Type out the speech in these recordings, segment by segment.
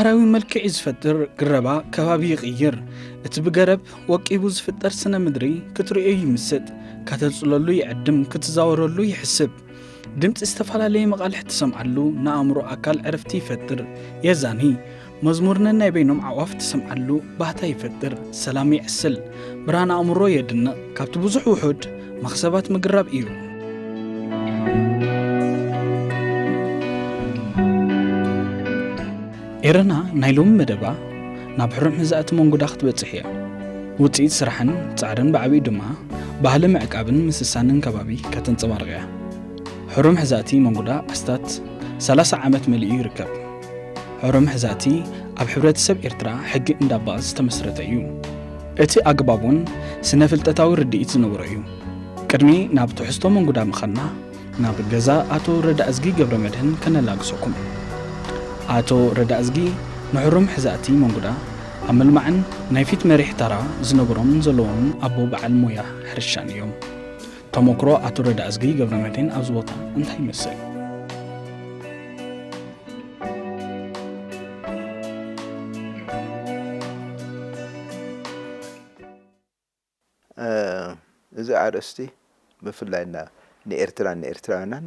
ሃራዊ መልክዕ እዩ ዝፈጥር፣ ግረባ ከባቢ ይቕይር። እቲ ብገረብ ወቂቡ ዝፍጠር ስነ ምድሪ ክትርእዮ ይምስጥ፣ ከተጽለሉ ይዕድም፣ ክትዛወረሉ ይሕስብ። ድምፂ ዝተፈላለየ መቓልሕ ትሰምዓሉ፣ ንኣእምሮ ኣካል ዕረፍቲ ይፈጥር፣ የዛኒ። መዝሙር ነናይ በይኖም ኣዕዋፍ ትሰምዓሉ፣ ባህታ ይፈጥር፣ ሰላም የዕስል። ብርሃን ኣእምሮ የድንቕ። ካብቲ ብዙሕ ውሑድ መኽሰባት ምግንራብ እዩ። ኤረና ናይ ሎሚ መደባ ናብ ሕሩም ሕዛእቲ መንጉዳ ክትበጽሕ እያ። ውጽኢት ስራሕን ጻዕርን ብዓቢኡ ድማ ባህሊ ምዕቃብን ምስሳንን ከባቢ ከተንጸባርቕ እያ። ሕሩም ሕዛእቲ መንጉዳ ኣስታት ሰላሳ ዓመት መሊኡ ይርከብ። ሕሩም ሕዛእቲ ኣብ ሕብረተሰብ ኤርትራ ሕጊ እንዳባ ዝተመስረተ እዩ። እቲ ኣግባብ እውን ስነ ፍልጠታዊ ርድኢት ዝነበሮ እዩ። ቅድሚ ናብ ትሕዝቶ መንጉዳ ምኻድና ናብ ገዛ ኣቶ ረዳእዝጊ ገብረመድህን ከነላግሰኩም። ኣቶ ረዳእዝጊ ንሕሩም ሕዛእቲ መንጉዳ ኣብ ምልማዕን ናይ ፊት መሪሕ ተራ ዝነበሮምን ዘለዎምን ኣቦ በዓል ሞያ ሕርሻን እዮም። ተሞክሮ ኣቶ ረዳእዝጊ ገብረመድህን ኣብዚ ቦታ እንታይ ይመስል? እዚ ኣርእስቲ ብፍላይ ንኤርትራን ንኤርትራውያናን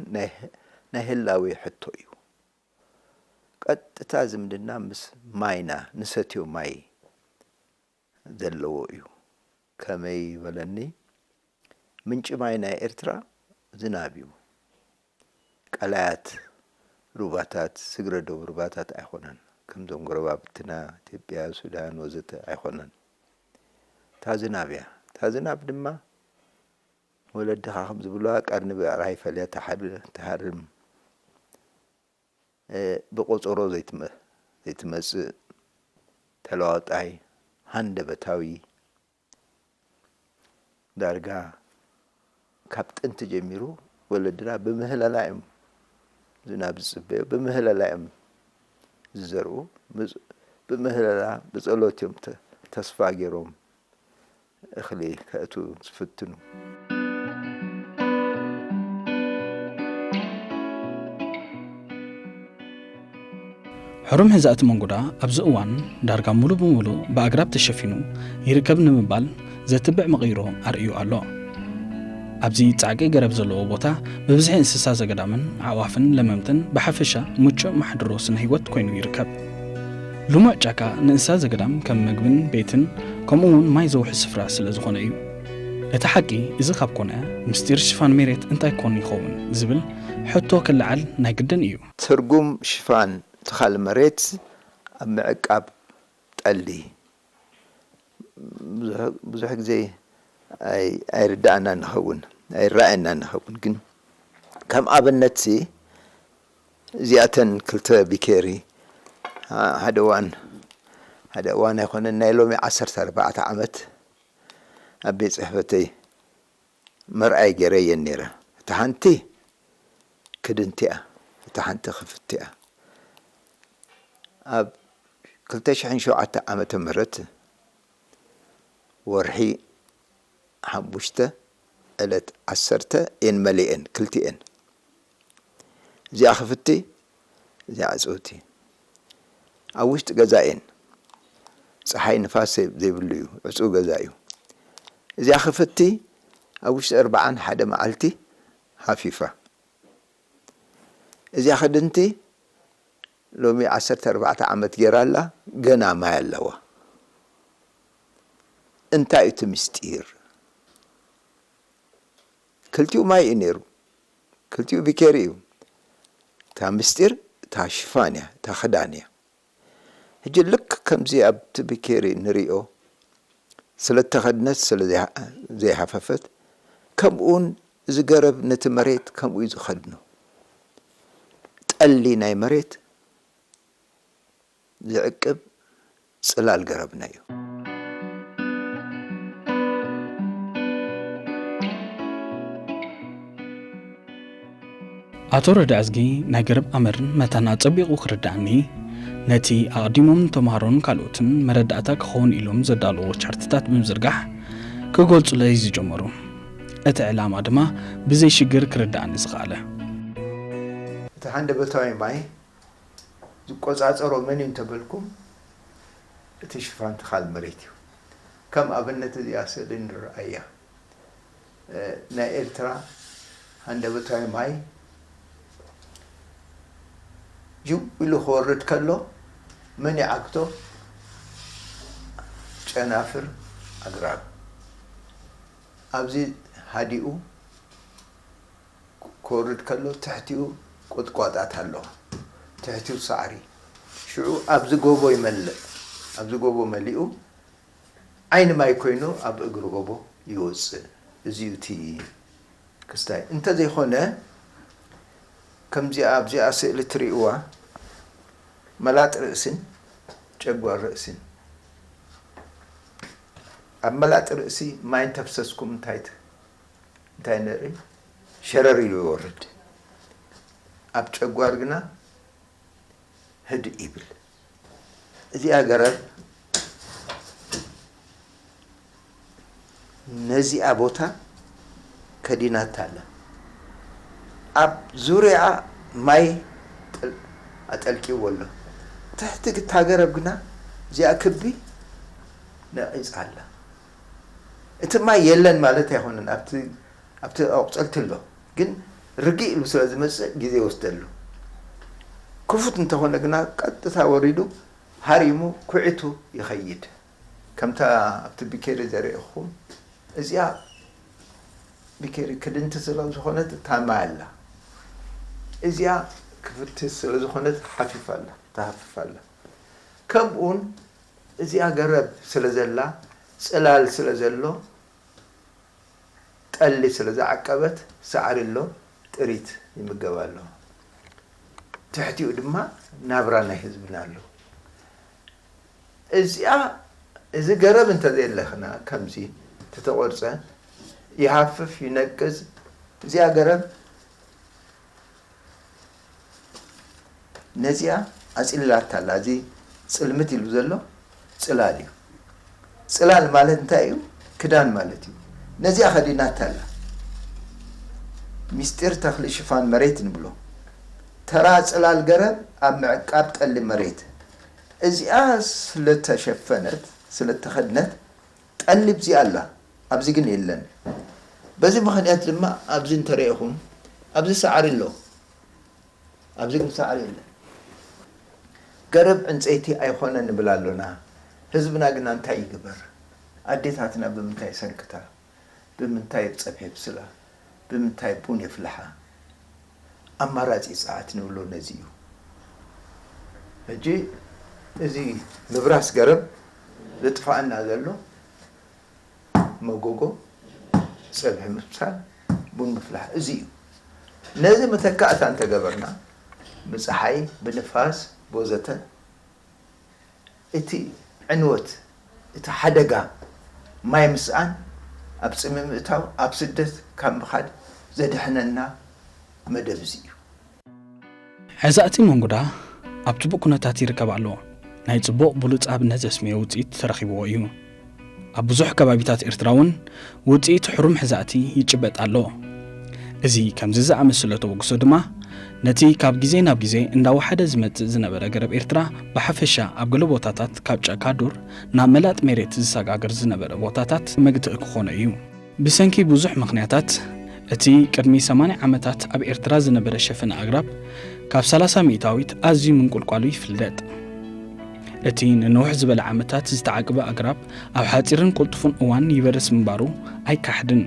ናይ ህላዌ ሕቶ እዩ። ቀጥታ ዝምድና ምስ ማይና፣ ንሰትዮ ማይ ዘለዎ እዩ። ከመይ በለኒ፣ ምንጪ ማይ ናይ ኤርትራ ዝናብ እዩ። ቀላያት ሩባታት፣ ስግረ ዶብ ሩባታት ኣይኮነን። ከምዞም ጎረባብትና ኢትዮጵያ፣ ሱዳን ወዘተ ኣይኮነን። እታ ዝናብ እያ። እታ ዝናብ ድማ ወለድኻ ከም ዝብልዋ ቀርኒ ብዕራይ ፈልያ ትሓርም። ብቆጸሮ ዘይትመጽእ፣ ተለዋዋጣይ፣ ሃንደበታዊ፣ ዳርጋ ካብ ጥንቲ ጀሚሩ ወለድና ብምህለላ እዮም ዝናብ ዝጽበዩ፣ ብምህለላ እዮም ዝዘርኡ፣ ብምህለላ ብጸሎት እዮም ተስፋ ገይሮም እኽሊ ከእትዉ ዝፍትኑ። ሕሩም ሕዛእቲ መንጉዳ ኣብዚ እዋን ዳርጋ ሙሉእ ብሙሉእ ብኣግራብ ተሸፊኑ ይርከብ ንምባል ዘትብዕ መቐይሮ ኣርእዩ ኣሎ። ኣብዚ ጻዕቂ ገረብ ዘለዎ ቦታ ብብዝሒ እንስሳ ዘገዳምን ኣዕዋፍን ለመምትን ብሓፈሻ ምቹእ ማሕድሮ ስነ ህይወት ኮይኑ ይርከብ። ልሙዕ ጫካ ንእንስሳ ዘገዳም ከም መግብን ቤትን ከምኡ እውን ማይ ዘውሒ ስፍራ ስለ ዝኾነ እዩ። እቲ ሓቂ እዚ ካብ ኮነ ምስጢር ሽፋን መሬት እንታይ ኮን ይኸውን ዝብል ሕቶ ክለዓል ናይ ግድን እዩ። ትርጉም ሽፋን ትኻል መሬት ኣብ ምዕቃብ ጠሊ ብዙሕ ግዜ ኣይርዳእና ንኸውን ኣይረኣየና ንኸውን ግን ከም ኣብነት ሲ እዚኣተን ክልተ ቢኬሪ ሓደ እዋን ሓደ እዋን ኣይኮነን ናይ ሎሚ ዓሰርተ ኣርባዕተ ዓመት ኣብ ቤት ፅሕፈተይ መርኣይ ገይረየን ነይረ። እታ ሓንቲ ክድንቲኣ፣ እታ ሓንቲ ክፍቲኣ። ኣብ ክልተ ሽሕን ሸውዓተ ዓመተ ምህረት ወርሒ ሓሙሽተ ዕለት ዓሰርተ እየን መሊኤን ክልቲኤን። እዚኣ ክፍቲ እዚኣ ዕፅውቲ ኣብ ውሽጢ ገዛ እየን። ፀሓይ ንፋስ ዘይብሉ እዩ፣ ዕፁው ገዛ እዩ። እዚኣ ክፍቲ ኣብ ውሽጢ ኣርባዓን ሓደ መዓልቲ ሃፊፋ። እዚኣ ክድንቲ ሎሚ ዓሰርተ ኣርባዕተ ዓመት ገይራ ኣላ፣ ገና ማይ ኣለዋ። እንታይ እዩ እቲ ምስጢር? ክልቲኡ ማይ እዩ ነይሩ፣ ክልቲኡ ቢኬሪ እዩ። እታ ምስጢር እታ ሽፋን እያ፣ እታ ክዳን እያ። ሕጂ ልክ ከምዚ ኣብቲ ቢኬሪ ንሪኦ ስለ እተኸድነት ስለ ዘይሃፈፈት ከምኡውን እዚ ገረብ ነቲ መሬት ከምኡ እዩ ዝኸድኖ። ጠሊ ናይ መሬት ዝዕቅብ ጽላል ገረብና እዩ። ኣቶ ረዳእዝጊ ናይ ገረብ ኣመርን መታን ኣጸቢቑ ክርድኣኒ፣ ነቲ ኣቕዲሞም ንተምሃሮን ካልኦትን መረዳእታ ክኸውን ኢሎም ዘዳለዎ ቻርትታት ብምዝርጋሕ ክገልጹለይ ዝጀመሩ። እቲ ዕላማ ድማ ብዘይ ሽግር ክርድኣኒ ዝኸኣለ። እቲ ሓንደበታዊ ማይ ዝቆጻጸሮ መን እዩ እንተበልኩም፣ እቲ ሽፋን ትኻል መሬት እዩ። ከም ኣብነት እዚኣ ስእሊ ንርኣያ። እ፣ ናይ ኤርትራ ሃንደበታዊ ማይ ጅው ኢሉ ክወርድ ከሎ፣ መን ይዓግቶ? ጨናፍር ኣግራብ። ኣብዚ ሃዲኡ ክወርድ ከሎ፣ ትሕቲኡ ቁጥቋጣት ኣለዋ፣ ትሕቲኡ ሳዕሪ። ሽዑ ኣብዚ ጎቦ ይመልእ። ኣብዚ ጎቦ መሊኡ ዓይኒ ማይ ኮይኑ ኣብ እግሪ ጎቦ ይወጽእ። እዚ እዩ እቲ ክስታይ። እንተዘይኮነ፣ ከምዚኣ ኣብዚኣ ስእሊ ትርእይዋ፣ መላጥ ርእስን ጨጓር ርእስን። ኣብ መላጥ ርእሲ ማይ እንተፍሰስኩም እንታይ ት-፣ እንታይ ንርኢ? ሸረር ኢሉ ይወርድ። ኣብ ጨጓር ግና ህድእ ይብል። እዚኣ ገረብ ነዚኣ ቦታ ከዲናታ ኣላ። ኣብ ዙርያኣ ማይ ጠል-፣ ኣጠልቂዎ ኣሎ። ትሕቲ እታ ገረብ ግና እዚኣ ክቢ ነቒጻ ኣላ። እቲ ማይ የለን ማለት ኣይኮነን፣ ኣብቲ፣ ኣብቲ ኣቑጸልቲ ኣሎ፣ ግን ርግእ ኢሉ ስለ ዝመጽእ ግዜ ይወስደሉ። ክፉት እንተኾነ ግና ቀጥታ ወሪዱ ሃሪሙ ኩዒቱ ይኸይድ። ከምታ ኣብቲ ቢኬሪ ዘርእኹም፣ እዚኣ ቢኬሪ ክድንቲ ስለ ዝኾነት እታ ማይ ኣላ። እዚኣ ክፍቲ ስለ ዝኾነት ሓፊፋ ኣላ፣ ትሃፍፍ ኣላ። ከምኡውን እዚኣ ገረብ ስለ ዘላ፣ ጽላል ስለ ዘሎ፣ ጠሊ ስለ ዝዓቀበት፣ ሳዕሪ ኣሎ፣ ጥሪት ይምገብ ኣሎ። ትሕቲኡ ድማ ናብራ ናይ ህዝብና ኣሎ። እዚኣ፣ እዚ ገረብ እንተዘየለኽና፣ ከምዚ ተተቖርጸ፣ ይሃፍፍ፣ ይነቅዝ። እዚኣ ገረብ ነዚኣ ኣጽሊላታ ኣላ። እዚ ጽልምት ኢሉ ዘሎ ጽላል እዩ። ጽላል ማለት እንታይ እዩ? ክዳን ማለት እዩ። ነዚኣ ከዲናታ ኣላ። ምስጢር ተኽሊ ሽፋን መሬት ንብሎ። ተራ ጽላል ገረብ ኣብ ምዕቃብ ጠሊ መሬት። እዚኣ ስለተሸፈነት፣ ስለተኸድነት፣ ጠሊ ኣብዚ ኣላ፣ ኣብዚ ግን የለን። በዚ ምኽንያት ድማ ኣብዚ እንተረኢኹም፣ ኣብዚ ሳዕሪ ኣሎ፣ ኣብዚ ግን ሳዕሪ የለን። ገረብ ዕንጸይቲ ኣይኮነን ንብል ኣሎና። ህዝብና ግና እንታይ ይግበር? ኣዴታትና ብምንታይ ሰንክታ? ብምንታይ ጸብሒ የብስላ? ብምንታይ ቡን የፍልሓ? ኣማራጺ ጸዓት ንብሎ ነዚ እዩ። ሕጂ እዚ ምብራስ ገረብ ዘጥፍኣና ዘሎ መጎጎ፣ ጸብሒ ምብሳል፣ ቡን ምፍላሕ፣ እዚ እዩ። ነዚ መተካእታ እንተገበርና፣ ብጸሓይ፣ ብንፋስ፣ ወዘተ፣ እቲ ዕንወት፣ እቲ ሓደጋ ማይ ምስኣን፣ ኣብ ጽምኢ ምእታው፣ ኣብ ስደት ካብ ምኻድ ዘድሕነና መደብ እዚ እዩ። ሕዛእቲ መንጉዳ ኣብ ጽቡቕ ኩነታት ይርከብ ኣሎ። ናይ ጽቡቕ ብሉጽ ኣብነት ዘስምዮ ውጽኢት ተረኺብዎ እዩ። ኣብ ብዙሕ ከባቢታት ኤርትራ እውን ውጽኢት ሕሩም ሕዛእቲ ይጭበጥ ኣሎ። እዚ ከምዚ ዝኣመሰለ ተበግሶ ድማ ነቲ ካብ ግዜ ናብ ግዜ እንዳወሓደ ዝመጽእ ዝነበረ ገረብ ኤርትራ ብሓፈሻ ኣብ ገለ ቦታታት ካብ ጫካ ዱር ናብ መላጥ መሬት ዝሰጋገር ዝነበረ ቦታታት መግትኢ ክኾኖ እዩ። ብሰንኪ ብዙሕ ምኽንያታት፣ እቲ ቅድሚ ሰማንያ ዓመታት ኣብ ኤርትራ ዝነበረ ሸፈነ ኣግራብ ካብ ሰላሳ ሚእታዊት ኣዝዩ ምንቁልቋሉ ይፍለጥ። እቲ ንንውሕ ዝበለ ዓመታት ዝተዓቅበ ኣግራብ ኣብ ሓጺርን ቅልጡፍን እዋን ይበርስ ምንባሩ ኣይካሕድን።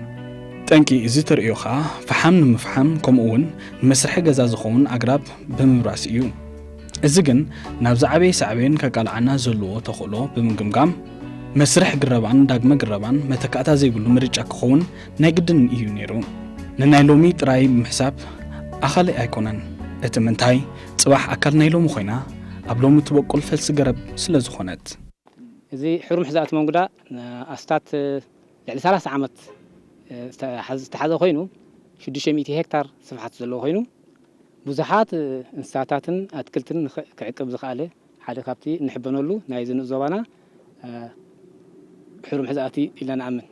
ጠንቂ እዚ ተርእዮ ከኣ ፈሓም ንምፍሓም ከምኡ እውን ንመስርሒ ገዛ ዝኸውን ኣግራብ ብምብራስ እዩ። እዚ ግን ናብ ዝዓበየ ሳዕቤን ከቃልዓና ዘለዎ ተኽእሎ ብምግምጋም፣ መስርሕ ግረባን ዳግመ ግረባን መተካእታ ዘይብሉ ምርጫ ክኸውን ናይ ግድን እዩ ነይሩ። ንናይ ሎሚ ጥራይ ብምሕሳብ ኣኻሊ ኣይኮነን። እቲ ምንታይ፣ ጽባሕ ኣካል ናይ ሎሚ ኮይና፣ ኣብ ሎሚ ትበቁል ፈልሲ ገረብ ስለ ዝኾነት። እዚ ሕሩም ሕዛእቲ መንጉዳ ኣስታት ልዕሊ ሰላሳ ዓመት ዝተሓዘ ኮይኑ፣ ሽዱሽተ ሚእቲ ሄክታር ስፍሓት ዘለዎ ኮይኑ፣ ብዙሓት እንስሳታትን ኣትክልትን ክዕቅብ ዝኸኣለ ሓደ ካብቲ እንሕበነሉ ናይ ዝንእ ዞባና ሕሩም ሕዛእቲ ኢልና ንኣምን።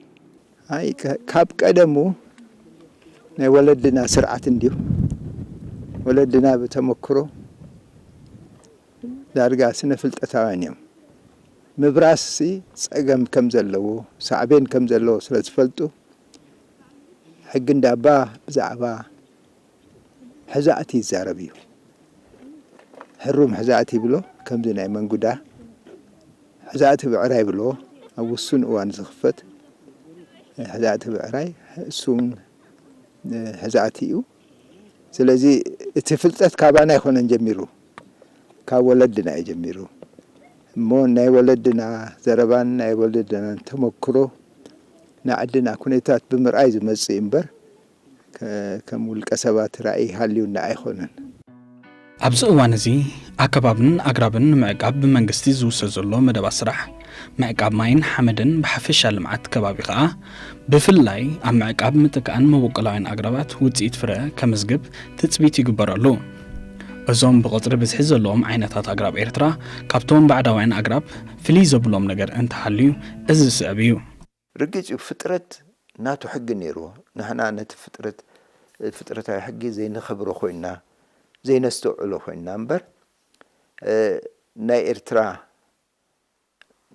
ኣይ ካብ ቀደሙ ናይ ወለድና ስርዓት እንድዩ። ወለድና ብተመክሮ ዳርጋ ስነ ፍልጠታውያን እዮም። ምብራስሲ ጸገም ከም ዘለዎ፣ ሳዕቤን ከም ዘለዎ ስለ ዝፈልጡ፣ ሕጊ እንዳባ ብዛዕባ ሕዛእቲ ይዛረብ እዩ። ሕሩም ሕዛእቲ ይብሎ፣ ከምዚ ናይ መንጉዳ ሕዛእቲ ብዕራይ ይብሎ፣ ኣብ ውሱን እዋን ዝኽፈት ሕዛእቲ ብዕራይ፣ እሱን ሕዛእቲ እዩ። ስለዚ እቲ ፍልጠት ካባና ኣይኮነን ጀሚሩ፣ ካብ ወለድና እዩ ጀሚሩ። እሞ ናይ ወለድና ዘረባን ናይ ወለድናን ተመክሮ ንዓድና ኩነታት ብምርኣይ ዝመጽእ እዩ እምበር፣ ከ-፣ ከም ውልቀ ሰባት ራእይ ሃልዩና ኣይኮነን። ኣብዚ እዋን እዚ ኣከባብን ኣግራብን ንምዕቃብ ብመንግስቲ ዝውሰድ ዘሎ መደባት ስራሕ፣ ምዕቃብ ማይን ሓመድን ብሓፈሻ ልምዓት ከባቢ ከኣ ብፍላይ ኣብ ምዕቃብ ምጥቃዕን መበቆላውያን ኣግራባት ውጽኢት ፍረ ከምዝግብ ትጽቢት ይግበረሉ። እዞም ብቐጽሪ ብዝሒ ዘለዎም ዓይነታት ኣግራብ ኤርትራ ካብቶም ባዕዳውያን ኣግራብ ፍልይ ዘብሎም ነገር እንተሃልዩ እዚ ዝስዕብ እዩ። ርግጽ እዩ፣ ፍጥረት ናቱ ሕጊ ነይርዎ። ንሕና ነቲ ፍጥረት፣ ፍጥረታዊ ሕጊ ዘይነኸብሮ ኮይንና፣ ዘይነስተውዕሎ ኮይንና እምበር፣ እ፣ ናይ ኤርትራ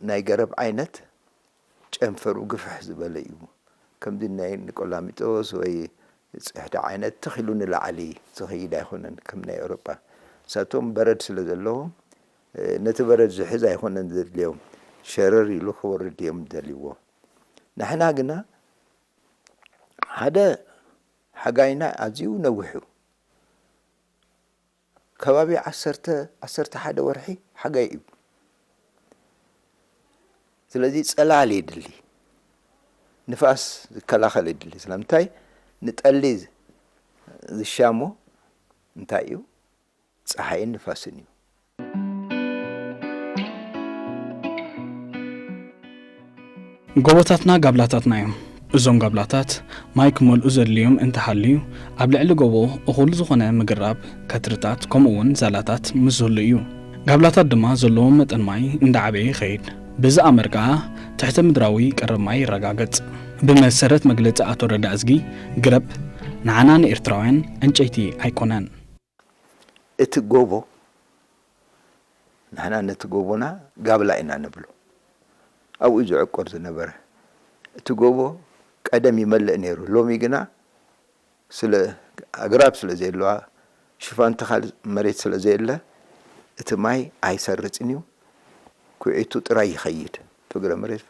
ናይ ገረብ ዓይነት ጨንፈሩ ግፍሕ ዝበለ እዩ። ከምዚ ናይ ንቆላሚጦስ ወይ ጽሕዲ ዓይነት ትኽ ኢሉ ንላዕሊ ዝኸይድ ኣይኮነን ከም ናይ ኤውሮጳ። ንሳቶም በረድ ስለ ዘለዎም፣ እ፣ ነቲ በረድ ዝሕዝ ኣይኮነን ዘድልዮም። ሸረር ኢሉ ክወርድ እዮም ዝደልይዎ። ንሕና ግና ሓደ ሓጋይና ኣዝዩ ነዊሕ እዩ። ከባቢ ዓሰርተ፣ ዓሰርተ ሓደ ወርሒ ሓጋይ እዩ። ስለዚ ጸላል የድሊ፣ ንፋስ ዝከላኸል የድሊ። ስለምንታይ? ንጠሊ ዝሻሞ እንታይ እዩ? ጸሓይን ንፋስን እዩ። ጎቦታትና ጋብላታትና እዮም። እዞም ጋብላታት ማይ ክመልኡ ዘድልዮም እንተሃልዩ፣ ኣብ ልዕሊ ጎቦ እኹል ዝኾነ ምግራብ ከትርታት፣ ከምኡ እውን ዛላታት ምስ ዝህሉ እዩ። ጋብላታት ድማ ዘለዎም መጠን ማይ እንዳዓበየ ይኸይድ። ብዚ ኣምር ከኣ ትሕተ ምድራዊ ቀረብ ማይ ይረጋገጽ። ብመሰረት መግለጺ ኣቶ ረዳእዝጊ፣ ግረብ ንዓና ንኤርትራውያን ዕንጨይቲ ኣይኮነን። እቲ ጎቦ፣ ንሕና ነቲ ጎቦና ጋብላ ኢና ንብሎ። ኣብኡ እዩ ዝዕቆር ዝነበረ። እቲ ጎቦ ቀደም ይመልእ ነይሩ። ሎሚ ግና ስለ ኣግራብ ስለ ዘየለዋ፣ ሽፋን ተኻል መሬት ስለ ዘየለ፣ እቲ ማይ ኣይሰርጽን እዩ። ኩዒቱ ጥራይ ይኸይድ፣ ፍግረ መሬት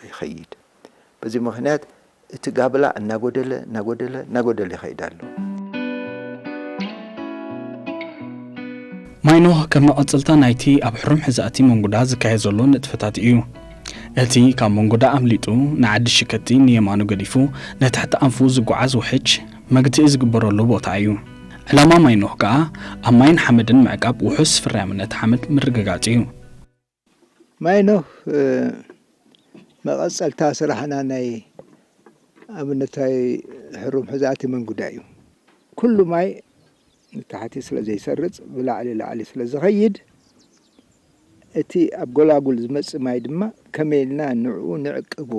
ይኸይድ። በዚ ምኽንያት እቲ ጋብላ እናጎደለ፣ እናጎደለ፣ እናጎደለ ይኸይድ ኣሎ። ማይ ኖህ ከም መቐጸልታ ናይቲ ኣብ ሕሩም ሕዛእቲ መንጉዳ ዝካየድ ዘሎ ንጥፈታት እዩ። እቲ ካብ መንጉዳ ኣምሊጡ ንዓዲ ሽከቲ ንየማኑ ገዲፉ ንትሕቲ ኣንፉ ዝጓዓዝ ውሕጅ መግትኢ ዝግበረሉ ቦታ እዩ። ዕላማ ማይ ኖህ ከኣ ኣብ ማይን ሓመድን ምዕቃብ ውሑስ ፍርያምነት ሓመድ ምርግጋጽ እዩ። ማይ ኖህ፣ እ፣ መቐጸልታ ስራሕና ናይ ኣብነታዊ ሕሩም ሕዛእቲ መንጉዳ እዩ። ኩሉ ማይ ንታሕቲ ስለ ዘይሰርጽ፣ ብላዕሊ ላዕሊ ስለ ዝኸይድ፣ እቲ ኣብ ጎላጉል ዝመጽእ ማይ ድማ ከመይ ኢልና ንዕኡ ንዕቅቦ፣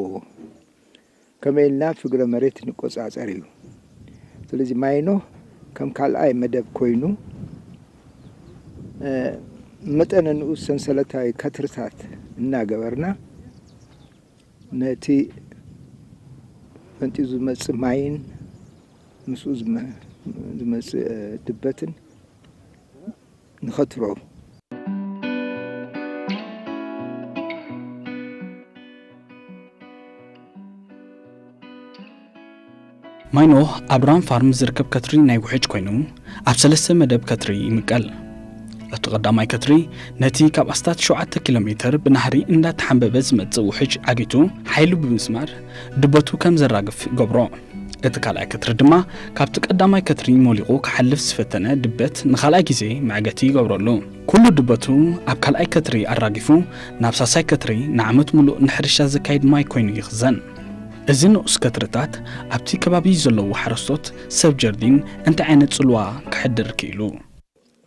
ከመይ ኢልና ፍግረ መሬት ንቆጻጸር እዩ። ስለዚ ማይ ኖህ ከም ካልኣይ መደብ ኮይኑ፣ እ፣ መጠነ ንኡስ ሰንሰለታዊ ከትርታት እናገበርና፣ ነቲ ፈንጢዙ ዝመጽእ ማይን ምስኡ ዝመ-፣ ዝመጽእ ድበትን ንኸትሮ። ማይ ኖህ ኣብ ራም ፋርም ዝርከብ ከትሪ ናይ ውሕጅ ኮይኑ፣ ኣብ ሰለስተ መደብ ከትሪ ይምቀል። እቲ ቀዳማይ ከትሪ ነቲ ካብ ኣስታት ሸውዓተ ኪሎ ሜተር ብናህሪ እንዳተሓንበበ ዝመጽእ ውሕጅ ዓጊቱ ሓይሉ ብምስማር ድበቱ ከም ዘራግፍ ይገብሮ። እቲ ካልኣይ ከትሪ ድማ ካብቲ ቀዳማይ ከትሪ ሞሊቑ ክሓልፍ ዝፈተነ ድበት ንኻልኣይ ግዜ መዕገቲ ይገብረሉ። ኩሉ ድበቱ ኣብ ካልኣይ ከትሪ ኣራጊፉ ናብ ሳሳይ ከትሪ ንዓመት ሙሉእ ንሕርሻ ዘካይድ ማይ ኮይኑ ይኽዘን። እዚ ንኡስ ከትርታት ኣብቲ ከባቢ ዘለዉ ሓረስቶት ሰብ ጀርዲን እንታይ ዓይነት ጽልዋ ከሕድር ክኢሉ?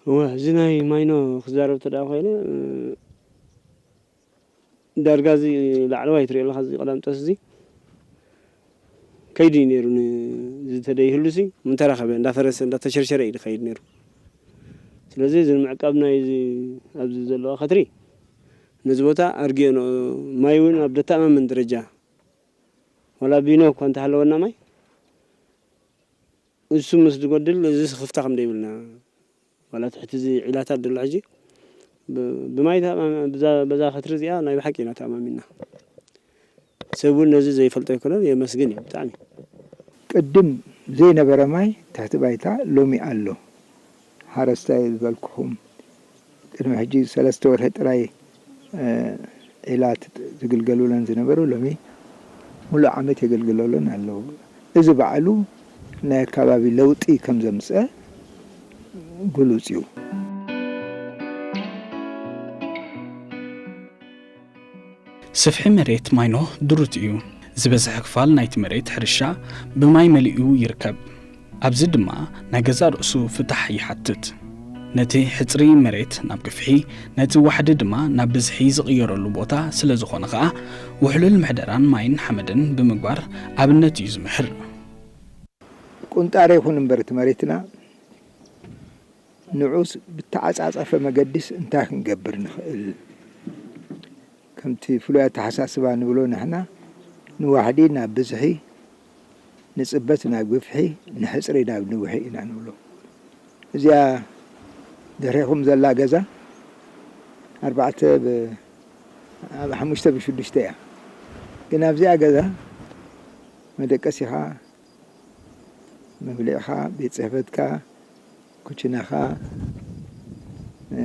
እወ፣ እዚ ናይ ማይኖ ክዛረብ ተደኣ ኮይነ፣ እ፣ ዳርጋ እዚ ላዕለዋይ ትሪኦ ኣለኻ፣ እዚ ቀላምጠስ እዚ ከይዱ እዩ ነይሩ። ን-፣ ዝተደይህሉሲ ምንተረኸበ፣ እንዳፈረሰ፣ እንዳተሸርሸረ እዩ ዝኸይድ ነይሩ። ስለዚ እዚ ንምዕቃብ ናይ እዚ ኣብዚ ዘለዋ ከትሪ ነዚ ቦታ ኣርግዮ ነ-፣ ማይ እውን ኣብ ደተኣማምን ደረጃ ዋላ ቢኖ እኳ እንተሃለወና ማይ እሱ ምስ ዝጎድል እዚ ስኽፍታ ከም ዘይብልና ዋላ ትሕቲ እዚ ዒላታት ዘሎ ሕጂ ብ-፣ ብማይ ተኣማ-፣ ብዛ-፣ በዛ ከትሪ እዚኣ ናይ ብሓቂ ኢና ተኣማሚንና። ሰብ እውን ነዚ ዘይፈልጦ ኣይኮነን፣ የመስግን እዩ ብጣዕሚ። ቅድም ዘይነበረ ማይ ትሕቲ ባይታ ሎሚ ኣሎ። ሓረስታይ ዝበልኩኹም ቅድሚ ሕጂ ሰለስተ ወርሒ ጥራይ፣ እ፣ ዒላ ትጥ-፣ ዝግልገሉለን ዝነበሩ ሎሚ ሙሉእ ዓመት የገልግለሉን ኣለዉ። እዚ ባዕሉ ናይ ኣከባቢ ለውጢ ከም ዘምጸ ግሉጽ እዩ። ስፍሒ መሬት ማይኖ ድሩት እዩ። ዝበዝሐ ክፋል ናይቲ መሬት ሕርሻ ብማይ መሊኡ ይርከብ። ኣብዚ ድማ ናይ ገዛእ ርእሱ ፍታሕ ይሓትት። ነቲ ሕጽሪ መሬት ናብ ግፍሒ፣ ነቲ ዋሕዲ ድማ ናብ ብዝሒ ዝቕየረሉ ቦታ ስለ ዝኾነ ኸኣ፣ ውሕሉል ምሕደራን ማይን ሓመድን ብምግባር ኣብነት እዩ ዝምህር። ቁንጣረ ይኹን እምበር እቲ መሬትና ንዑስ ብተዓጻጸፈ መገዲስ እንታይ ክንገብር ንኽእል? ከምቲ ፍሉይ ኣተሓሳስባ ንብሎ ንሕና ንዋሕዲ ናብ ብዝሒ፣ ንጽበት ናብ ግፍሒ፣ ንሕጽሪ ናብ ንውሒ ኢና ንብሎ። እዚኣ ድሕሬኹም ዘላ ገዛ ኣርባዕተ ብ-፣ ኣብ ሓሙሽተ ብሽዱሽተ እያ። ግን ኣብዚኣ ገዛ መደቀሲኻ፣ መብልዕኻ፣ ቤት ጽሕፈትካ፣ ኩችናኻ፣ እ፣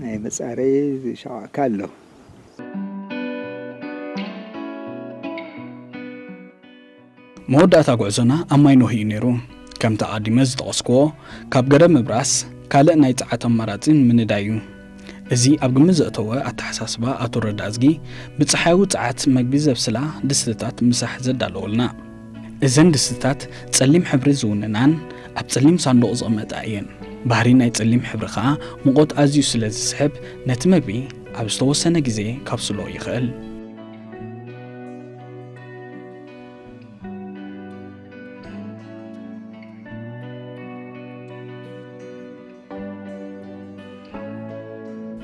ናይ መጻረዪ ዝሸዋዕካ ኣሎ። መወዳእታ ጉዕዞና ኣብ ማይ ኖህ እዩ ነይሩ። ከምቲ ኣቐዲመ ዝጠቐስክዎ፣ ካብ ገረብ ምብራስ ካልእ ናይ ጸዓት ኣማራጺ ንምንዳይ እዩ። እዚ ኣብ ግምት ዘእተወ ኣተሓሳስባ ኣቶ ረዳእዝጊ፣ ብጸሓያዊ ጸዓት መግቢ ዘብስላ ድስትታት ምሳሕ ዘዳለወልና። እዘን ድስትታት ጸሊም ሕብሪ ዝውንናን ኣብ ጸሊም ሳንዱቕ ዝቕመጣ እየን። ባህሪ ናይ ጸሊም ሕብሪ ኸኣ ሙቐት ኣዝዩ ስለ ዝስሕብ፣ ነቲ መግቢ ኣብ ዝተወሰነ ግዜ ካብስሎ ይኽእል።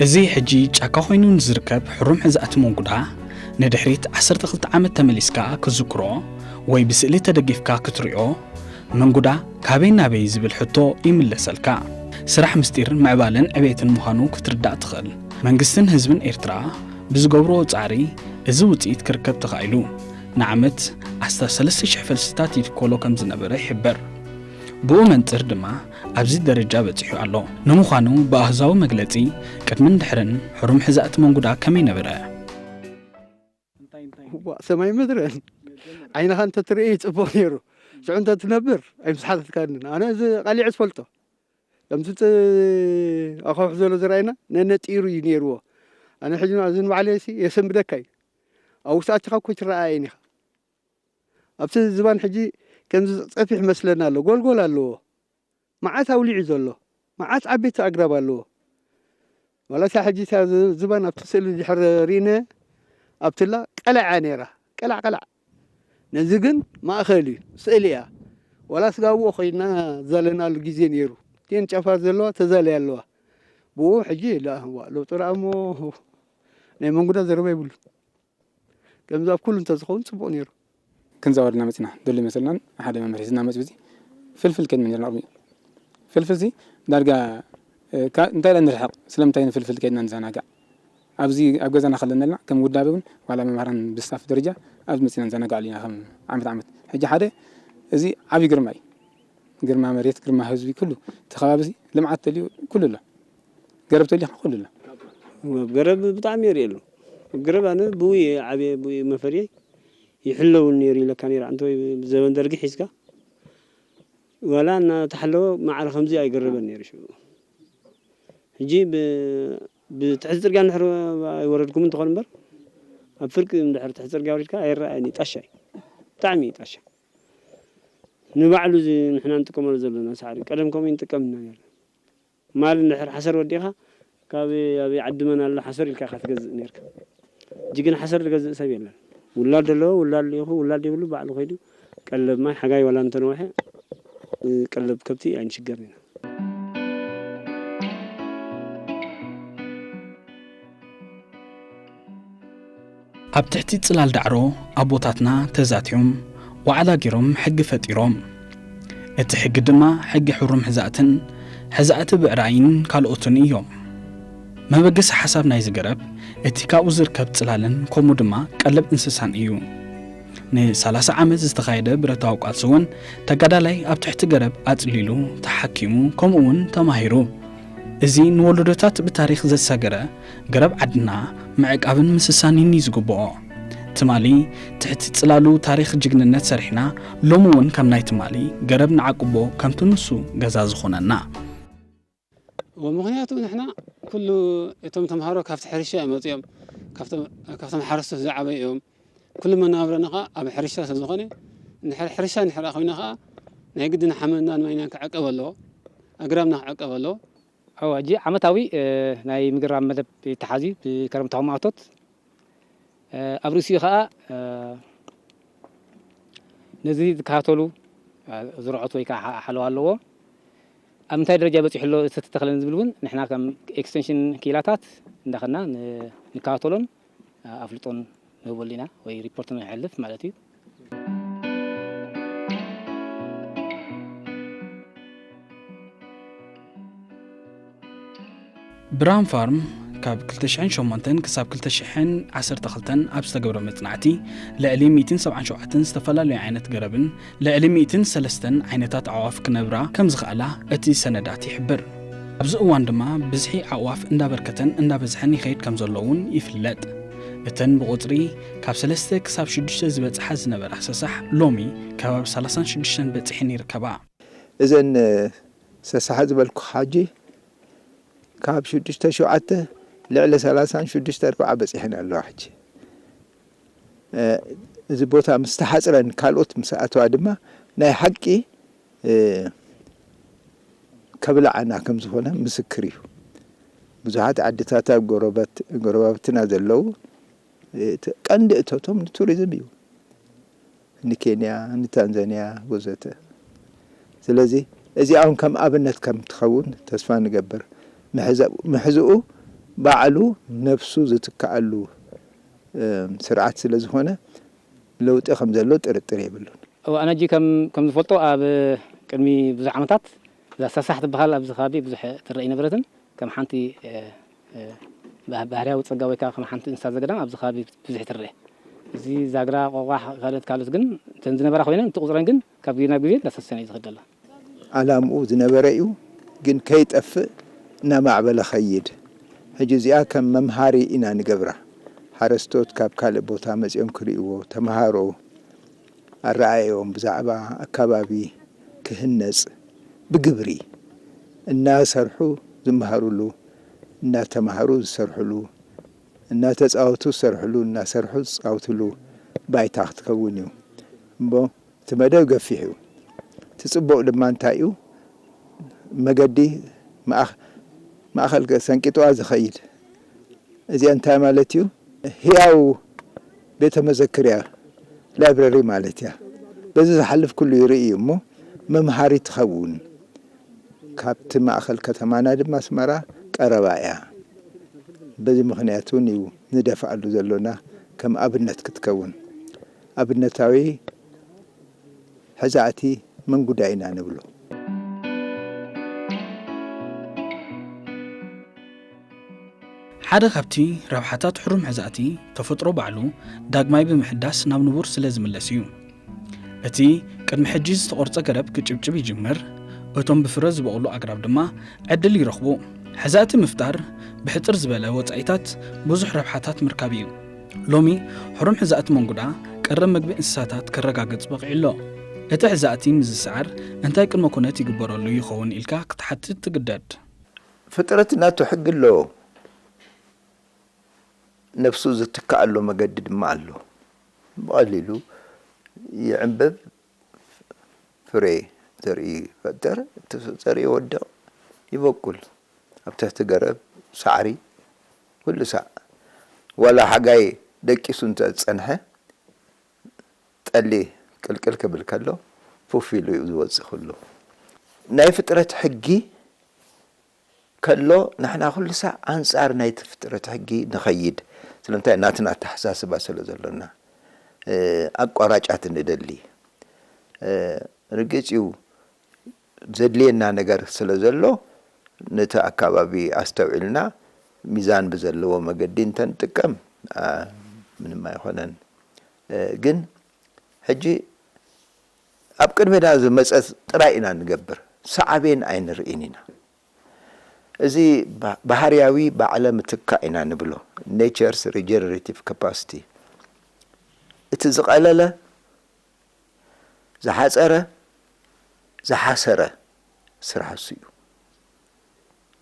እዚ ሕጂ ጫካ ኮይኑ ንዝርከብ ሕሩም ሕዛእቲ መንጉዳ፣ ንድሕሪት ዓሰርተ ክልተ ዓመት ተመሊስካ ክትዝክሮ ወይ ብስእሊ ተደጊፍካ ክትሪኦ፣ መንጉዳ ካበይ ናበይ ዝብል ሕቶ ይምለሰልካ። ስራሕ ምስጢር ምዕባለን ዕቤትን ምዃኑ ክትርዳእ ትኽእል። መንግስትን ህዝብን ኤርትራ ብዝገብርዎ ጻዕሪ እዚ ውጽኢት ክርከብ ተኻኢሉ። ንዓመት ኣስታት ሰለስተ ሽሕ ፈልስታት ይትከሎ ከም ዝነበረ ይሕበር። ብኡ መንጽር ድማ ኣብዚ ደረጃ በጺሑ ኣሎ። ንምዃኑ ብኣሃዛዊ መግለጺ ቅድምን ድሕርን ሕሩም ሕዛእቲ መንጉዳ ከመይ ነበረ? ዋእ፣ ሰማይ ምድርን ዓይንኻ እንተትርእዮ ይጽቡቕ ነይሩ። ሽዑ እንተትነብር ኣይምስሓተትካንን። ኣነ እዚ ቀሊዐ ዝፈልጦ ከምቲ ፅ-፣ ኣኻውሕ ዘሎ ዝረኣየና ነነጢሩ እዩ ነይርዎ። ኣነ ሕጂ እዚ ንባዕለይሲ የሰንብደካ እዩ። ኣብ ውሽጢ ኣቲኻ እኮ ኣይትረኣየን ኢኻ። ኣብቲ ዝባን ሕጂ ከምዚ ጸፊሕ መስለና ኣሎ፣ ጎልጎል ኣለዎ። መዓት ኣውሊዑ ዘሎ፣ መዓት ዓበይቲ ኣግራብ ኣለዎ። ዋላ እታ ሕጂ እታ ዝ-፣ ዝባን ኣብቲ ስእሊ ድሕር ርኢነ ኣብትላ ቀላዕ እያ ነይራ፣ ቀላዕ ቀላዕ። ነዚ ግን ማእኸል እዩ፣ ስእሊ እያ። ዋላ ስጋብኡ ኮይና ዝዛለናሉ ግዜ ነይሩ። እተን ጫፋት ዘለዋ ተዛለያ ኣለዋ። ብኡ ሕጂ የለ፣ ዋ፣ ለውጢ ረኣ እሞ ናይ መንጉዳ ዘረባ የብሉ። ከምዚ ኣብ ኩሉ እንተዝኸውን ጽቡቕ ነይሩ። ክንዛወር ኢና መጺና። ደሉ ይመስለናን ሓደ መምህር ሒዝና መጺኡ። እዚ ፍልፍል ከይድና ነርና ቅድሚኡ። ፍልፍል እዚ ዳርጋ፣ እ፣ ካ-፣ እንታይ ኢለ ንርሕቕ? ስለምንታይ ንፍልፍል ከይድና ንዘናጋዕ? ኣብዚ ኣብ ገዛና ከለና ኢልና ከም ውዳበ እውን ዋላ መምሃራን ብስታፍ ደረጃ ኣብዚ መጺና ንዘናጋዕሉ ኢና ከም ዓመት ዓመት። ሕጂ ሓደ እዚ ዓብዪ ግርማ እዩ። ግርማ መሬት፣ ግርማ ህዝቢ፣ ኩሉ እቲ ከባቢ እዚ ልምዓት ተልዩ ኩሉ ኣሎ። ገረብ ተልዩ ኩሉ ኣሎ። ኣብ ገረብ ብጣዕሚ የርእየሉ። ኣብ ገረብ ኣነ ብኡ እየ ዓብየ፣ ብኡ እየ መፈርየይ። ይሕለውን ነይሩ ኢለካ ነይረ ኣንተ ወይ ብዘበን ደርጊ ሒዝካ ዋላ እናተሓለወ ማዕረ ከምዚ ኣይገረበን ነይሩ ሽዑ። ሕጂ ብ-፣ ብትሕቲ ጽርግያ እንድሕር ኣይወረድኩም እንተኾን እምበር ኣብ ፍርቂ እንድሕር ትሕቲ ጽርግያ ወሪድካ ኣይረኣየን እዩ። ጣሻ እዩ። ብጣዕሚ እዩ ጣሻ። ንባዕሉ እዚ ንሕና ንጥቀመሉ ዘለና ሳዕሪ ቀደም ከምኡ ንጥቀም ኢና ነርና። ማል እንድሕር ሓሰር ወዲእኻ ካብ ኣበይ ዓዲ መን ኣሎ ሓሰር ኢልካ ኢኻ ትገዝእ ነርካ። ሕጂ ግን ሓሰር ዝገዝእ ሰብ የለን። ውላድ ዘለዎ ውላድ ልኢኹ፣ ውላድ የብሉ ባዕሉ ከይዱ ቀለብ ማይ ሓጋይ ዋላ እንተነውሐ ቀለብ ከብቲ ኣይንሽገርን ኢና። ኣብ ትሕቲ ጽላል ዳዕሮ ኣቦታትና ተዛትዮም ዋዕላ ገይሮም ሕጊ ፈጢሮም። እቲ ሕጊ ድማ ሕጊ ሕሩም ሕዛእትን ሕዛእቲ ብዕራይን ካልኦትን እዮም። መበገሲ ሓሳብ ናይዚ ገረብ እቲ ካብኡ ዝርከብ ጽላልን ከምኡ ድማ ቀለብ እንስሳን እዩ። ን30 ዓመት ዝተኻየደ ብረታዊ ቃልሲ እውን ተጋዳላይ ኣብ ትሕቲ ገረብ ኣጽሊሉ ተሓኪሙ ከምኡ እውን ተማሂሩ። እዚ ንወለዶታት ብታሪኽ ዘሳገረ ገረብ ዓድና ምዕቃብን ምስሳንን እዩ ዝግብኦ። ትማሊ ትሕቲ ጽላሉ ታሪኽ ጅግንነት ሰሪሕና ሎሚ እውን ከም ናይ ትማሊ ገረብ ንዓቅቦ ከምቲ ንሱ ገዛ ዝኾነና። ምኽንያቱ ንሕና ኩሉ እቶም ተምሃሮ ካብቲ ሕርሻ እዮም መፅኦም ካብቶም ሓረስቶት ዝዓበዩ እዮም። ኩሉ መናብረና ከዓ ኣብ ሕርሻ ስለዝኾነ እንድሕር ሕርሻ እንድሕር ኮይና ከዓ ናይ ግድን ሓመድና ንማይናን ክዕቀብ ኣለዎ። ኣግራብና ክዕቀብ ኣለዎ። ሕጂ ዓመታዊ ናይ ምግራብ መደብ ይተሓዝ እዩ ብከረምታዊ ማእቶት። ኣብ ርእሲኡ ከዓ ነዚ ዝከታተሉ ዝርዖት ወይ ከዓ ሓለዋ ኣለዎ። ኣብ ምንታይ ደረጃ በፂሑ ኣሎ እቲ ተተኸለን ዝብል እውን ንሕና ከም ኤክስቴንሽን ክኢላታት እንዳኸና ንከታተሎን ኣፍልጦን ንህበሉ ኢና ወይ ሪፖርት ንሕልፍ ማለት እዩ። ብራም ፋርም ካብ ክልተ ሽሕን ሸሞንተን ክሳብ ክልተ ሽሕን ዓሰርተ ክልተን ኣብ ዝተገብረ መጽናዕቲ፣ ልዕሊ ሚእትን ሰብዓን ሸውዓተን ዝተፈላለዩ ዓይነት ገረብን ልዕሊ ሚእትን ሰለስተን ዓይነታት ኣዕዋፍ ክነብራ ከም ዝኸኣላ እቲ ሰነዳት ይሕብር። ኣብዚ እዋን ድማ ብዝሒ ኣዕዋፍ እንዳበርከተን እንዳበዝሐን ይኸይድ ከም ዘሎ እውን ይፍለጥ። እተን ብቑጽሪ ካብ ሰለስተ ክሳብ ሽዱሽተ ዝበጽሓ ዝነበራ ሰሳሕ ሎሚ ከባቢ ሰላሳን ሽዱሽተን በጺሐን ይርከባ። እዘን ሰሳሓ ዝበልኩኻ ሕጂ ካብ ሽዱሽተ ሸውዓተ ልዕሊ ሰላሳን ሽዱሽተ ኣርብዓ በጺሐን ኣለዋ። ሕጂ እዚ ቦታ ምስ ተሓጽረን ካልኦት ምስ ኣተዋ ድማ ናይ ሓቂ ከብልዓና ከም ዝኾነ ምስክር እዩ። ብዙሓት ዓድታት ኣብ ጎረባብትና ዘለዉ ቀንዲ እቶቶም ንቱሪዝም እዩ። ንኬንያ፣ ንታንዛንያ ወዘተ። ስለዚ እዚኣ እውን ከም ኣብነት ከም ትኸውን ተስፋ ንገብር። ምሕዝኡ ባዕሉ ነብሱ ዝትክኣሉ ስርዓት ስለ ዝኾነ ለውጢ ከም ዘሎ ጥርጥር የብሉን። ኣነ ሕጂ ከም ዝፈልጦ ኣብ ቅድሚ ብዙሕ ዓመታት እዛ ሳሳሕ ትበሃል ኣብዚ ከባቢ ብዙሕ ትረአ ኣይነበረትን። ከም ሓንቲ ባህርያዊ ጸጋ ወይ ከዓ ከም ሓንቲ እንስሳ ዘገዳም ኣብዚ ከባቢ ብዙሕ ትረአ። እዚ ዛግራ፣ ቆቋሕ፣ ካልኦት ካልኦት ግን እተን ዝነበራ ኮይነን እቲ ቁጽረን ግን ካብ ግዜ ናብ ግዜ እንዳሰሰነ እዩ ዝኸድ ዘሎ። ዓላምኡ ዝነበረ እዩ፣ ግን ከይጠፍእ እናማዕበለ ኸይድ። ሕጂ እዚኣ ከም መምሃሪ ኢና ንገብራ። ሓረስቶት ካብ ካልእ ቦታ መጺኦም ክርእይዎ፣ ተምሃሮ ኣረኣእያኦም ብዛዕባ ኣከባቢ ክህነጽ ብግብሪ እናሰርሑ ዝመሃሩሉ፣ እናተማህሩ ዝሰርሑሉ፣ እናተጻወቱ ዝሰርሑሉ፣ እናሰርሑ ዝጻወቱሉ ባይታ ክትከውን እዩ እሞ እቲ መደብ ገፊሕ እዩ። እቲ ጽቡቕ ድማ እንታይ እዩ? መገዲ ማእኸል ሰንቂጥዋ ዝኸይድ። እዚኣ እንታይ ማለት እዩ? ህያው ቤተ መዘክር እያ፣ ላይብረሪ ማለት እያ። በዚ ዝሓልፍ ኩሉ ይርኢ እዩ እሞ መምሃሪ ትኸውን። ካብቲ ማእኸል ከተማና ድማ ኣስመራ ቀረባ እያ። በዚ ምኽንያት እውን እዩ ንደፍኣሉ ዘሎና ከም ኣብነት ክትከውን። ኣብነታዊ ሕዛእቲ መንጉዳ ኢና ንብሎ። ሓደ ካብቲ ረብሓታት ሕሩም ሕዛእቲ ተፈጥሮ ባዕሉ ዳግማይ ብምሕዳስ ናብ ንቡር ስለ ዝምለስ እዩ። እቲ ቅድሚ ሕጂ ዝተቖርጸ ገረብ ክጭብጭብ ይጅምር፣ እቶም ብፍረ ዝበቑሉ ኣግራብ ድማ ዕድል ይረኽቡ። ሕዛእቲ ምፍጣር ብሕጽር ዝበለ ወጻኢታት ብዙሕ ረብሓታት ምርካብ እዩ። ሎሚ ሕሩም ሕዛእቲ መንጉዳ ቀረብ መግቢ እንስሳታት ከረጋግጽ በቒዑ ኣሎ። እቲ ሕዛእቲ ምስ ዝሰዓር እንታይ ቅድመ ኩነት ይግበረሉ ይኸውን ኢልካ ክትሓትት ትግደድ። ፍጥረት ናቱ ሕጊ ኣለዎ። ነብሱ ዝትክኣሉ መገዲ ድማ ኣሎ። ብቐሊሉ ይዕንብብ፣ ፍረ ዘርኢ ይፈጥር፣ እቲ ዘርኢ ይወድቕ፣ ይበቁል። ኣብ ትሕቲ ገረብ፣ ሳዕሪ፣ ኩሉ ሳዕ ዋላ ሓጋይ ደቂሱ እንተ ዝጸንሐ፣ ጠሊ ቅልቅል ክብል ከሎ ፉፍ ኢሉ እዩ ዝወጽእ ኩሉ። ናይ ፍጥረት ሕጊ ከሎ ንሕና ኩሉ ሳዕ ኣንጻር ናይቲ ፍጥረት ሕጊ ንኸይድ። ስለምንታይ? ናትና ኣተሓሳስባ ስለ ዘሎና፣ እ፣ ኣቋራጫት ንደሊ። እ፣ ርግጽ እዩ፣ ዘድልየና ነገር ስለ ዘሎ፣ ነቲ ኣከባቢ ኣስተውዒልና፣ ሚዛን ብዘለዎ መገዲ እንተንጥቀም፣ ኣ፣ ምንም ኣይኾነን። እ፣ ግን ሕጂ ኣብ ቅድሜና ዝመጸ ጥራይ ኢና ንገብር፣ ሳዕቤን ኣይንርእን ኢና። እዚ ባ-፣ ባህርያዊ ባዕለ ምትካእ ኢና ንብሎ፣ nature's regenerative capacity። እቲ ዝቐለለ፣ ዝሓጸረ፣ ዝሓሰረ ስራሕ እሱ እዩ።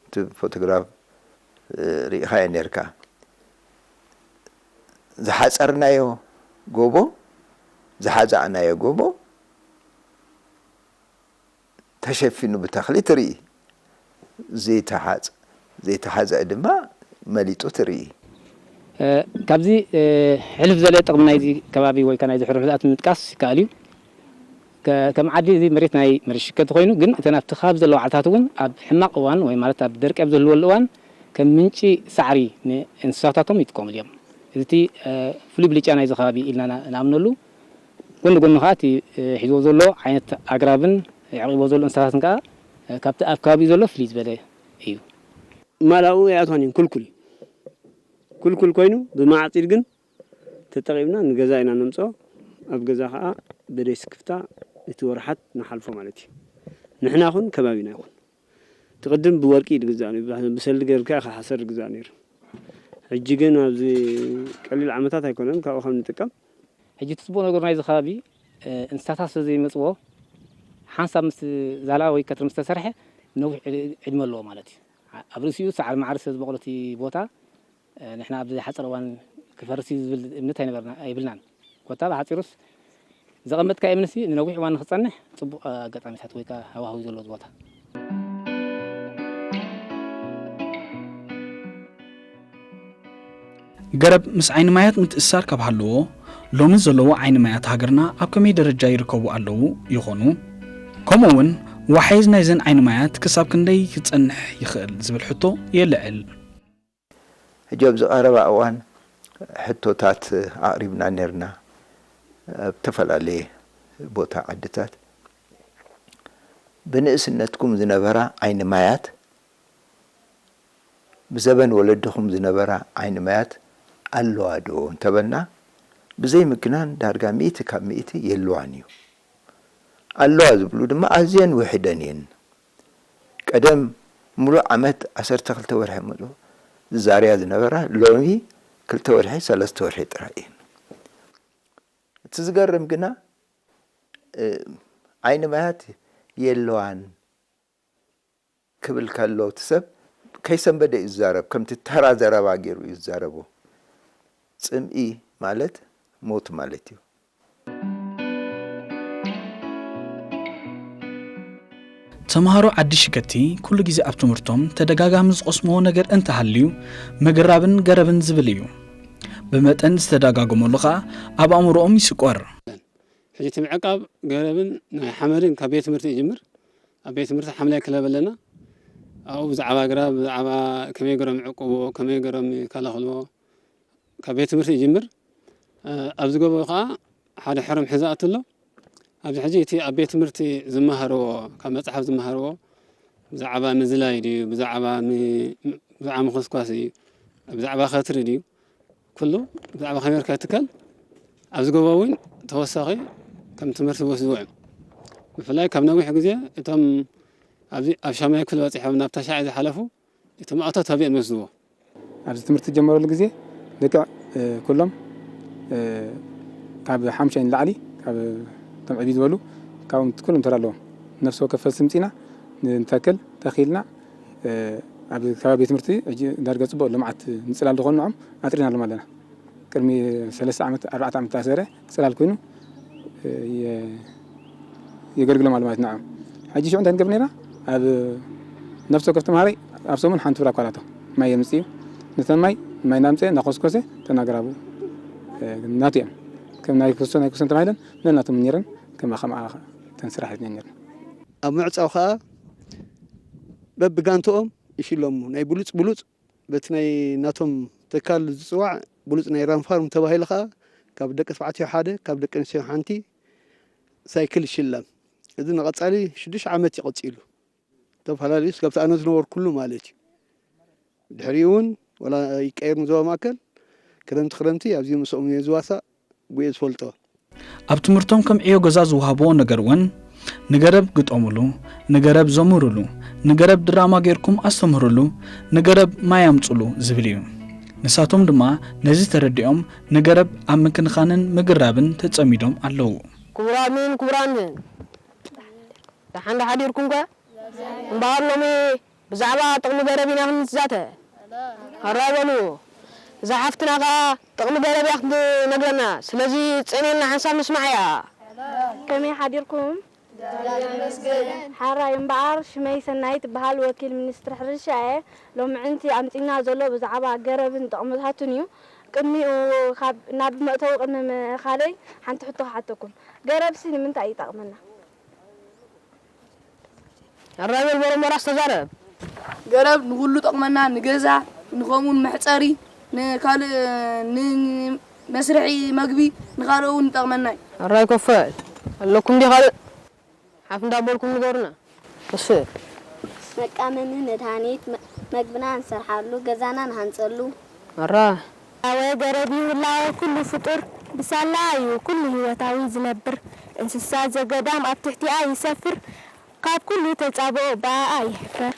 እቲ ፎቶግራፍ፣ እ፣ ርኢኻዮ ኔርካ። ዝሓጸርናዮ ጎቦ፣ ዝሓዛእናዮ ጎቦ ተሸፊኑ ብተኽሊ ትርኢ። ዘይተሓጽ-፣ ዘይተሓዝአ ድማ መሊጡ ትርኢ። እ፣ ካብዚ፣ እ፣ ሕልፍ ዘለ ጥቕሚ ናይዚ ከባቢ ወይ ከኣ ናይዚ ሕሩፍ ርዳእት ምጥቃስ ይከኣል እዩ። ከ-፣ ከም ዓዲ እዚ መሬት ናይ መሬት ሽከቲ ኮይኑ፣ ግን እተን ኣብቲ ከባቢ ዘለዋ ዓድታት እውን ኣብ ሕማቕ እዋን ወይ ማለት ኣብ ደርቂ ኣብ ዝህልወሉ እዋን ከም ምንጪ ሳዕሪ ንእንስሳታቶም ይጥቀሙሉ እዮም። እዚ እቲ፣ እ፣ ፍሉይ ብልጫ ናይዚ ከባቢ ኢልና ና-፣ ንኣምነሉ። ጎኒ ጎኒ ከኣ እቲ፣ እ፣ ሒዝዎ ዘሎ ዓይነት ኣግራብን የዕቂቦ ዘሎ እንስሳታትን ከኣ፣ እ፣ ካብቲ ኣብ ከባቢኡ ዘሎ ፍልይ ዝበለ እዩ። ማላኡ ኣይኣትዋን እየን። ኩልኩል፣ ኩልኩል ኮይኑ ብማዕጺድ ግን ተጠቒምና ንገዛ ኢና ነምጽኦ። ኣብ ገዛ ከኣ ብደይ ስክፍታ እቲ ወርሓት ንሓልፎ ማለት እዩ። ንሕና ኹን ከባቢና ይኹን። እቲ ቅድም ብወርቂ እዩ ዝግዛእ ነይሩ፣ ብሰልዲ ገይርካ ኢኻ ሓሰር ዝግዛእ ነይሩ። ሕጂ ግን ኣብዚ ቀሊል ዓመታት ኣይኮነን ካብኡ ከም ንጥቀም። ሕጂ እቲ ጽቡቕ ነገር ናይዚ ከባቢ፣ እ፣ እንስሳታት ስለ ዘይመጽዎ፣ ሓንሳብ ምስ ዛላ ወይ ከትሪ ምስ ተሰርሐ ነዊሕ ዕድ-፣ ዕድመ ኣለዎ ማለት እዩ። ዓ-፣ ኣብ ርእሲኡ ሳዕሪ ማዕሪ ስለ ዝበቑል እቲ ቦታ፣ እ፣ ንሕና ኣብዚ ሓጺር እዋን ክፈርስ እዩ ዝብል እምነት ኣይነበርና-፣ ኣይብልናን። ኮታ ብሓጺሩስ ዘቐመጥካዮ እምንሲ ንነዊሕ እዋን ንኽጸንሕ ጽቡቕ ኣጋጣሚታት ወይ ከኣ ሃዋህው እዩ ዘለዎ እዚ ቦታ። ገረብ ምስ ዓይኒ ማያት ምትእስሳር ካብ ሃለዎ፣ ሎሚ ዘለዎ ዓይኒ ማያት ሃገርና ኣብ ከመይ ደረጃ ይርከቡ ኣለዉ ይኾኑ? ከምኡ እውን ዋሕዚ ናይዘን ዓይኒ ማያት ክሳብ ክንደይ ክጸንሕ ይኽእል ዝብል ሕቶ የልዕል። ሕጂ ኣብዚ ቀረባ እዋን ሕቶታት ኣቕሪብና ኔርና። ኣብ ዝተፈላለየ ቦታ ዓድታት ብንእስነትኩም ዝነበራ ዓይኒ ማያት፣ ብዘበን ወለድኹም ዝነበራ ዓይኒ ማያት ኣለዋ ዶ እንተበልና፣ ብዘይ ምግናን ዳርጋ ሚእቲ ካብ ሚእቲ የለዋን እዩ። ኣለዋ ዝብሉ ድማ ኣዝየን ውሕደን እየን። ቀደም ሙሉእ ዓመት ዓሰርተ ክልተ ወርሒ ሙሉእ ዝዛርያ ዝነበራ፣ ሎሚ ክልተ ወርሒ፣ ሰለስተ ወርሒ ጥራይ እየን። እቲ ዝገርም ግና፣ እ፣ ዓይኒ ማያት የለዋን ክብል ከሎ፣ እቲ ሰብ ከይሰንበደ እዩ ዝዛረብ፣ ከምቲ ተራ ዘረባ ገይሩ እዩ ዝዛረቦ። ጽምኢ ማለት ሞት ማለት እዩ። ተምሃሮ ዓዲ ሽከቲ ኩሉ ግዜ ኣብ ትምህርቶም ተደጋጋሚ ዝቐስምዎ ነገር እንተሃልዩ፣ ምግራብን ገረብን ዝብል እዩ። ብመጠን ዝተደጋገመሉ ኸኣ ኣብ ኣእምሮኦም ይስቆር። ሕጂ እቲ ምዕቃብ ገረብን ናይ ሓመድን ካብ ቤት ትምህርቲ ይጅምር። ኣብ ቤት ትምህርቲ ሓምላይ ክለብ ኣለና። ኣብኡ ብዛዕባ ኣግራብ፣ ብዛዕባ ከመይ ገሮም ይዕቅብዎ፣ ከመይ ገሮም ይከላኸልዎ፣ ካብ ቤት ትምህርቲ ይጅምር። እ፣ ኣብዚ ጎቦ ኸዓ ሓደ ሕሩም ሕዚ ኣትሎ። ኣብዚ ሕጂ እቲ ኣብ ቤት ትምህርቲ ዝመሃርዎ፣ ካብ መጽሓፍ ዝመሃርዎ፣ ብዛዕባ ምዝላይ ድዩ፣ ብዛዕባ ም-፣ ብዛዕባ ምኹስኳስ ድዩ፣ ብዛዕባ ኸትሪ ድዩ፣ ኩሉ ብዛዕባ ከመይ ጌርካ ትከል፣ ኣብዚ ጎቦ እውን ተወሳኺ ከም ትምህርቲ ዝወስድዎ እዮም። ብፍላይ ካብ ነዊሕ ግዜ እቶም ኣብዚ ኣብ ሻሙናይ ክፍሊ በጺሖም ናብ ታሽዓይ ዝሓለፉ፣ እቲ ማእቶት ኣብኦም ይወስድዎ። ኣብዚ ትምህርቲ ዝጀመረሉ ግዜ ልክዕ፣ እ፣ ኩሎም፣ እ፣ ካብ ሓሙሽተ ንላዕሊ፣ ካብ እቶም ዕብይ ዝበሉ፣ ካብኦም ኩሎም ተራ ኣለዎም። ነፍሲ ወከፍ ፈልሲ ምጺና ንተክል፣ ተኺልና፣ እ፣ ኣብ ከባቢ ቤት ትምህርቲ ሕጂ ዳርጋ ጽቡቕ ልምዓት፣ ንጽላል ዝኾኑ ንዖም ኣጥሪና ኣለና። ቅድሚ ሰለስተ ዓመት፣ ኣርባዕተ ዓመት ዝተኣሰረ ጽላል ኮይኑ፣ የ-፣ የገልግሎም ኣሎ ማለት ንዕኦም። ሕጂ ሽዑ እንታይ ንገብር ነይራ? ኣብ ነፍሲ ወከፍ ተምሃራይ ኣብ ሰሙን ሓንቲ ብራ እኳ ኣላቶ ማይ የምጽእ እዩ። ነተን ማይ፣ ማይ እናምጽአ፣ እናኾስኮሰ፣ እተን ኣግራቡ፣ እ፣ ናቱ እየን። ከም ናይ ክሶ፣ ናይ ክሶን ተባሂለን ነናቶም ነይረን፣ ከምኣ፣ ከምኣ እተን ስራሓት ነይረን። ኣብ ምዕጻው ከኣ በብጋንትኦም ይሽለሙ። ናይ ብሉጽ ብሉጽ በቲ ናይ ናቶም ተካል ዝጽዋዕ ብሉፅ ናይ ራም ፋርም ተባሂሉ ከዓ ካብ ደቂ ተባዕትዮ ሓደ ካብ ደቂ ኣንስትዮ ሓንቲ ሳይክል ይሽለም። እዚ ንቐፃሊ ሽዱሽተ ዓመት እዩ ቀፂሉ። ተፈላለዩ እስካብ ኣነ ዝነበርኩሉ ማለት እዩ። ድሕሪኡ እውን ወላ ይቀየር ንዞባ ማእከል ክረምቲ ክረምቲ ኣብዚ ምስኦም እየ ዝዋሳእ ብኡ እየ ዝፈልጦ። ኣብ ትምህርቶም ከም ዕዮ ገዛ ዝወሃብዎ ነገር እውን ንገረብ ግጠሙሉ፣ ንገረብ ዘምሩሉ፣ ንገረብ ድራማ ጌርኩም ኣስተምህሩሉ፣ ንገረብ ማይ ኣምጹሉ ዝብል እዩ። ንሳቶም ድማ ነዚ ተረዲኦም ንገረብ ኣብ ምክንኻንን ምግራብን ተጸሚዶም ኣለዉ። ክቡራንን ክቡራንን፣ ደሓን ዶ ሓዲርኩም ከ? እምበኣር ሎሚ ብዛዕባ ጥቕሚ ገረብ ኢና ክንዛተ። ሕራይ በሉ። እዛ ሓፍትና ከኣ ጥቕሚ ገረብ እያ ክትነግረና። ስለዚ ጽን ኢልና ሓንሳብ ንስምዓያ። ከመይ ሓዲርኩም? ሓራይ እምበኣር ሽመይ ሰናይት እበሃል ወኪል ሚኒስትሪ ሕርሻ እየ። ሎምዕንቲ ኣምጺእና ዘሎ ብዛዕባ ገረብን ጥቕምታቱን እዩ። ቅድሚኡ ካብ ናብ መእተዊ ቅድሚ ምእኻለይ ሓንቲ ሕቶ ክሓተኩም። ገረብሲ ንምንታይ ይጠቕመና? ሕራይ በል በረሞራስ ተዛረብ። ገረብ ንኹሉ ጠቕመና ንገዛ ንኸምኡን መሕፀሪ ንካልእ ንመስርሒ መግቢ ንኻልእ እውን ይጠቕመና እዩ። ሕራይ ኮፈል ኣለኩም ድዩ ካልእ ሓፍ እንዳበልኩም ንገሩና። እሺ። መቃመሚ መድሃኒት መግብና ንሰርሓሉ ገዛና ንሃንፀሉ። ሕራ ኣወ ገረብ ይህላወ ኩሉ ፍጡር ብሳላኣ እዩ ኩሉ ህይወታዊ ዝነብር እንስሳ ዘገዳም ኣብ ትሕቲኣ ይሰፍር ካብ ኩሉ ተጻብኦ ብኣኣ ይሕፈር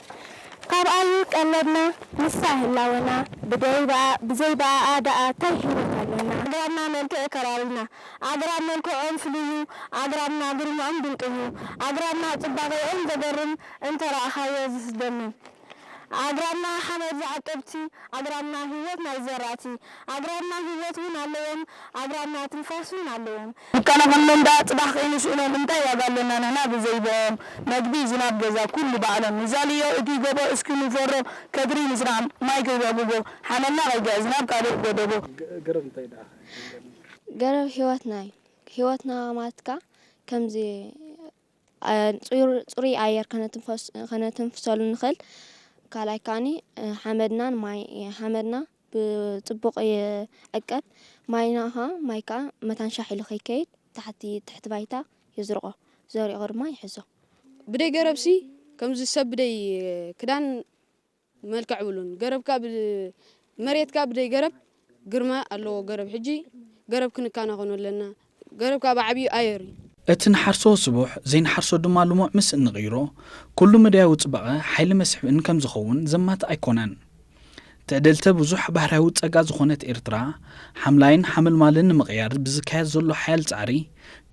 ካብኣ እዩ ቀለብና ንሳ ህላወና ብደይ ብኣ ብዘይ ብኣኣ ደኣ ታይ ህይወት ኣለና ኣግራብና መልክዕ ከራሪና ኣግራብ መልክዖም ፍሉይ እዩ ኣግራብና ግርምኦም ድንቂ እዩ ኣግራብና ጽባቐኦም ዘገርም እንተ ረኣኻዮ ዝስደምም ኣግራብና ሓመድ ዝዓቀብቲ ኣግራብና ህይወት ናይ ዘራእቲ ኣግራብና ህይወት እውን ኣለዎም ኣግራብና ትንፋስ እውን ኣለዎም። ምካና ከሎም ደኣ ጽባሕ ከይንስእኖም እንታይ ዋጋ ኣለና ንሕና ብዘይ ብኦም መግቢ ዝናብ ገዛ ኩሉ ባዕሎም ንዛልዮ እቲ ጎቦ እስኪ ንፈሮ ከድሪ ንስራሕ ማይ ከይበጉጎ ሓመድና ከይግዕዝ ናብ ካልእ ጎደቦ። ገረብ እንታይ ደኣ ገረብ ህይወትና እዩ ህይወትና ማለት ከኣ ከምዚ ጽሩይ ኣየር ከነትንፈሰሉ ንኽእል። ካልኣይ ከኣኒ ሓመድናን ማይ ሓመድና ብጽቡቕ ይዕቀብ። ማይና ከኣ ማይ ከኣ መታን ሻሕ ኢሉ ከይከይድ ታሕቲ ትሕቲ ባይታ የዝርቖ። ዘሪቑ ድማ ይሕዞ። ብደይ ገረብሲ ከምዚ ሰብ ብደይ ክዳን መልክዕ ብሉን። ገረብ ከኣ ብ መሬት ከኣ ብደይ ገረብ ግርማ ኣለዎ ገረብ ሕጂ ገረብ ክንከናኸኖ ኣለና። ገረብ ከኣ ብዓብዩ ኣየር እዩ። እቲ ንሓርሶ ስቡሕ ዘይንሓርሶ ድማ ልሙዕ ምስ እንቕይሮ ኩሉ መዳያዊ ጽባቐ ሓይሊ መስሕብን ከም ዝኸውን ዘማትእ ኣይኮነን። ትዕድልቲ ብዙሕ ባህርያዊ ጸጋ ዝኾነት ኤርትራ ሓምላይን ሓመልማልን ንምቕያር ብዝካየድ ዘሎ ሓያል ጻዕሪ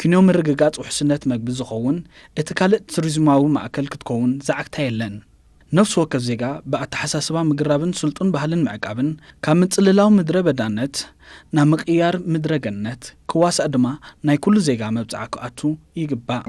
ኪንዮ ምርግጋጽ ውሕስነት መግቢ ዝኸውን እቲ ካልእ ቱሪዝማዊ ማእከል ክትከውን ዝዓግታ የለን። ነፍሲ ወከፍ ዜጋ ብኣተሓሳስባ ምግራብን ስልጡን ባህልን ምዕቃብን፣ ካብ ምጽልላው ምድረ በዳነት ናብ ምቕያር ምድረ ገነት ክዋሳእ ድማ ናይ ኩሉ ዜጋ መብጽዓ ክኣቱ ይግባእ።